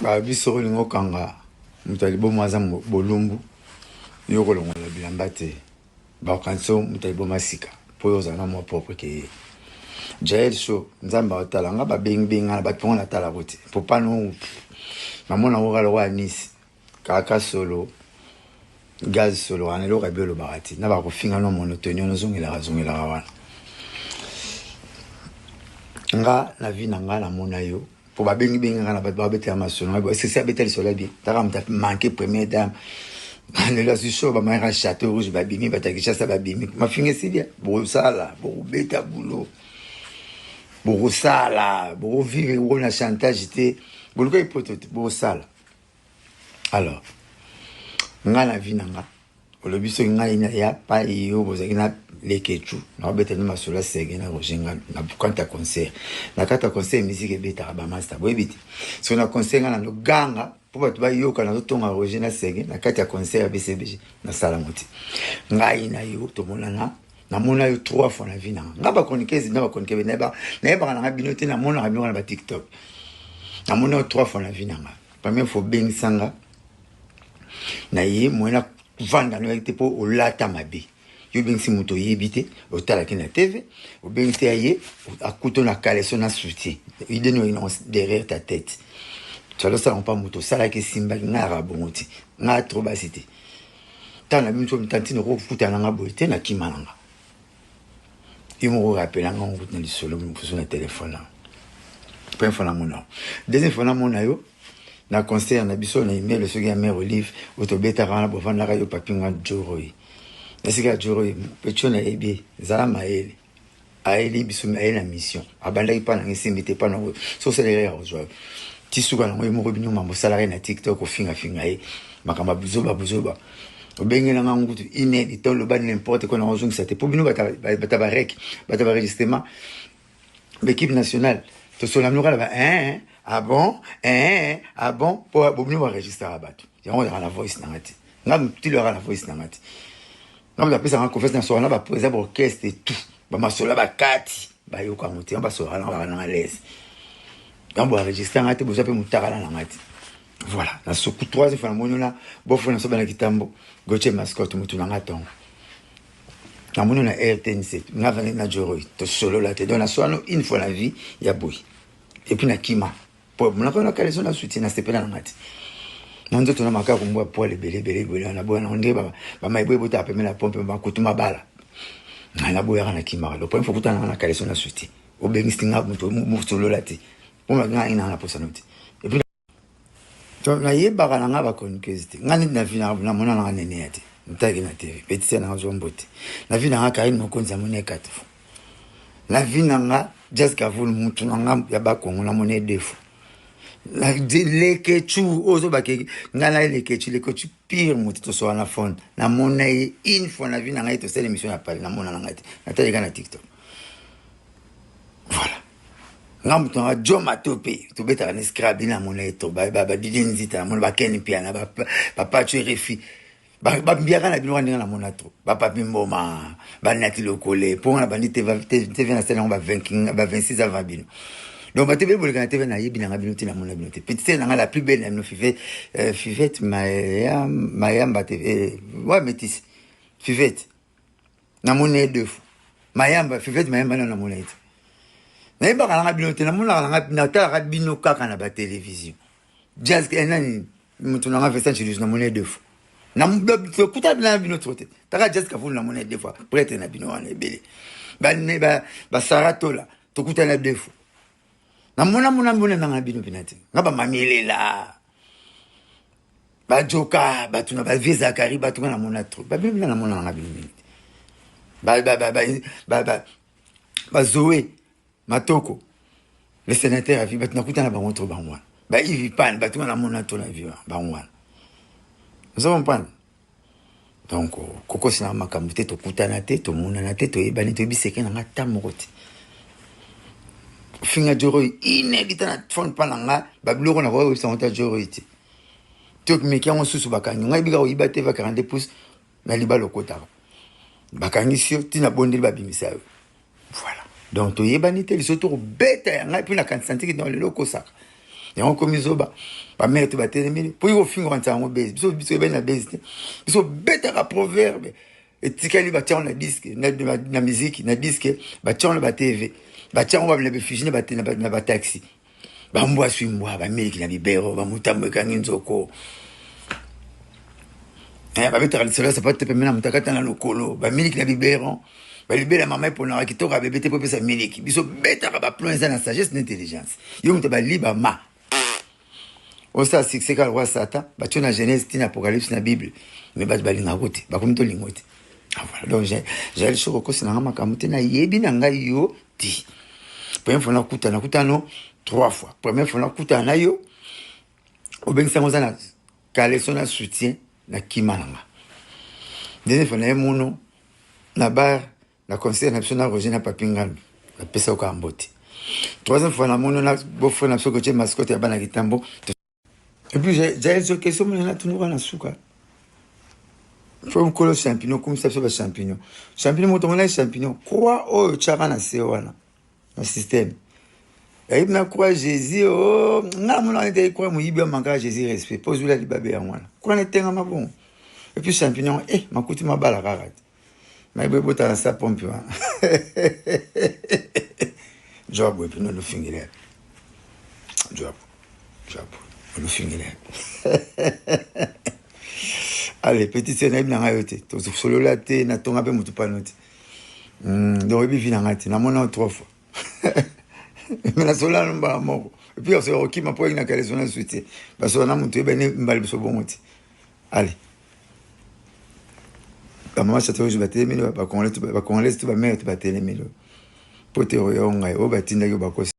Ba biso olingi okanga moto ya liboma aza bolumbu, yo kolongola bilamba te, bakokanisa yo moto ya liboma sika mpo yo ozala na mwa propre ke ye. Jael Show, Nzambe aotala nga, babengi bengi nga na bato mpongo natalako te mpo pano namona yango kaka lokola Nice kaka solo gaz solo wana eloko abi olobaka te na bakofinga no monotonie wana ozongelaka zongelaka wana. Nga na vie na nga namona yo mpo babengi bengi nga na bato babetela masolo nga esese abeta lisolo ya bien taka moto manque première dame lelo azwi show bamayaka Chateau Rouge babimi bato ya Kinshasa babimi mafinga esili bokosala bokobeta bulo bokosala bokovivre boko na chantage te boluka epoto te bokosala. Alors nga na vie na nga olobi soki ngai na ya pai yo bozalaki na Leketchu naobeta nde masolo ya Sege na Roger Ngandu na kati ya concert, na kati ya concert musique ebetaka bamasta boyebi te soki na concert ngai nando ganga mpo bato bayoka nazotonga Roger na Sege na kati ya concert ya BCBG nasalango te. Ngai na yo tomonana, namona yo trois fois na vie na nga. Nga bachroniqueuse na bachroniqueur nayebaka nanga bino te, namonaka bino na ba TikTok. Namona yo trois fois na vie na nga. Première fois obengisa nga na ye moyen na vanda noyaki te mpo olata mabe. Yo obengisi moto oyebi te, otalaki na TV, obengisi ya ye akuto na caleçon na soutien. Idée noyaki nango derrière ta tête. Tozali osala mpa moto osalaki esimbaki ngai yaka bongo te. Ngai trop basi te. Ntango na bino tantine okokutana na nga boye te, nakima na nga. Yo moko rapela nga ngo na lisolo mosusu na telefone na première fois namona yo, deuxième fois namona yo na concert na biso na email soki ya mère Olive oyo tobetaka wana, bovandaka yo papi nga Joroy esika ya Joroy petio nayebi ezala mayele ayeli biso aye na mission abandaki mpa nanga esimbi te mpa nango so osalaka ya kozwa ti suka nango ye moko bino mambo osalaka ye na TikTok ofingafinga ye makambo ya buzoba buzoba obengela nga ngutu ine lito loba n'importe quoi nango ozongisa te mpo bino bata barek bata baregistrement baéquipe nationale tosola bino kala ba hein ah bon hein ah bon mpo bobino baregistraka bato yango ozalaka na voice nanga te nga tilo yaka na voice nanga te nga moto apesaka confiance na soka na bapresa baorchestre et tout bamasolo bakati bayoka yango te yango basolaka nanga baka nanga lese yango boenregistre nga te bozwa mpe motakala nanga te. Voilà na soku troisième fois namoni na bofo na soba na kitambo Gauthier mascotte motu nanga ntongo namoni na RTNC nga vandi na Joroy tosolola te donc naswano une fois na vie ya boye et puis nakima po monaka na kaleso na soutien nasepela nanga te na nzoto na makako mbwa poil ebele ebele ebele na boya nango ndenge bamaibo ebotaka pembe na pompe bakutu mabala ngai naboyaka nakimaka donc première fois kutana nanga na kaleso na soutien obengisi nga moto mosolola te mpo ngai nanga na posano te et puis donc nayebaka na ngai bachroniqueuse te ngai neti na vie namona nanga nene ya te ntaki na TV petite nanga zwa mbote na vie nanga Karine Mokonzi amoni ye quatre fois na vie nanga Jazz Kavul mutu nanga ya bakongo namoni ye deux fois Leketchu oyo ozobake ngai na ye Leketchu Leketchu pire moto tosola na phone namona ye une fois na vie na ngai tosala émission ya pale namona na ngai te nataleka na TikTok. Voilà nga moto nanga jo matope tobetaka na scrab namona ye to badidi nzita namona bakeni piana bapacho RFI bambiaka na bino ndenge namona to bapapi mboma banati lokole mpo nga na bandi TV na sala yango ba 26 avant bino donc bato ebele boleka na TV nayebi nanga bino te namona bino te petite nanga la plus belle na bino Fivette Fivette Mayamba te wa métisse Fivette namoni ye deux fois Mayamba Fivette Mayamba nano namona ye te nayebaka nanga bino te namonaka nanga natalaka bino kaka na batelevizio jazz nani moto nanga Vincent Chilusi namoni ye deux fois tokuta na bino trop te taka Jazz Kavulu namoni ye deux fois prêtre na bino wana ebele basara tola tokutana deux fois namona mona mona nanga bino mpena te nga bamamielela bajoka bato na bavie Zakari bato nga namona trop babino mpena namona nanga bino mingi te bazoe Matoko le sénateur avi bato nakutana bango trop bango wana baivi pane bato nga namona trop na vie bango wana oza comprendre donc kokosi nanga makambo te tokutana te tomonana te toyebani toyebi seke nanga ata moko te finga Joroy inédita na phone mpa na nga babiloko na koyebisa ngo ta Joroy te tomeki yango susu bakangi ngai bika koyiba te va 42 pouces na libala okotaka bakangisi yo ntina bondeli babimisa yo. Voilà donc toyebani te liso tokobeta ya ngai mpe nakanisa ntiki donc lelo okosaka Yango komi zoba. Ba mère to batelemeli. Po yo finga wanza yango base. Biso biso ebeni na base te. Biso betaka proverbe. Etikali ba tiango na disque na, na, na musique na disque ba tiango na ba TV. Ba tiango ba na ba na ba na ba taxi. Ba mbwa swi mbwa ba miliki na bibero ba mutambo ekangi nzoko. Eh, babetaka lisolo ya sapato te pembeni na moto akata na lokolo bamiliki na biberon balibela mama eponaka kitoko ya bebe te mpo epesa miliki. Biso betaka baplon eza na sagesse na intelligence. Yo moto baliba ma osala succès kaka lokola Satan, batio na Genèse ti na Apocalypse na Bible, mais bato balingako te, bakomi tolingo te. Ah, voilà. Donc Jael Show, okosi nanga makambo te, nayebi na ngai yo te. Première fois nakuta, nakutano trois fois. Première fois nakutana na yo, obengisa ngo oza na caleçon na soutien na kima na nga. Deuxième fois na ye mono na bar na concert na biso na Roger na Papi Ngandu, napesa yo kaka mbote. Troisième fois na mono na beau-frère na biso kotie mascotte ya bana Kitambo. Et puis Jael so question mona na tunuka na suka. Faut mokolo champignon kumisa biso ba champignon. Champignon moto mona champignon. Croix oyo tiaka na se wana na système. Ayebi na croix Jésus oh nga mona nete croix moyibi ya manka Jésus respect. Po zula libabe ya wana. Croix na tenga mabongo. Et puis champignon eh makuti mabala kaka. Mais boye botala sa pompe wana. Job epi no lufingile. Job. Job. Lufingile. Allez, petite sœur nayebi na ngai yo te. Tosolola te, natonga mpe motu pano te. Donc oyebi vi na ngai te. Namona yo trois fois. Mais nasolola no mbala moko. Et puis asoya kokima mpo oyaki na caleçon na soutien. Basola na motu oyebani mbala biso bongo te. Allez. Bamama Chateau Rouge batelemeli, bacongolais to bamare to batelemeli. Po te oyo ngai oyo batindaki bakosi.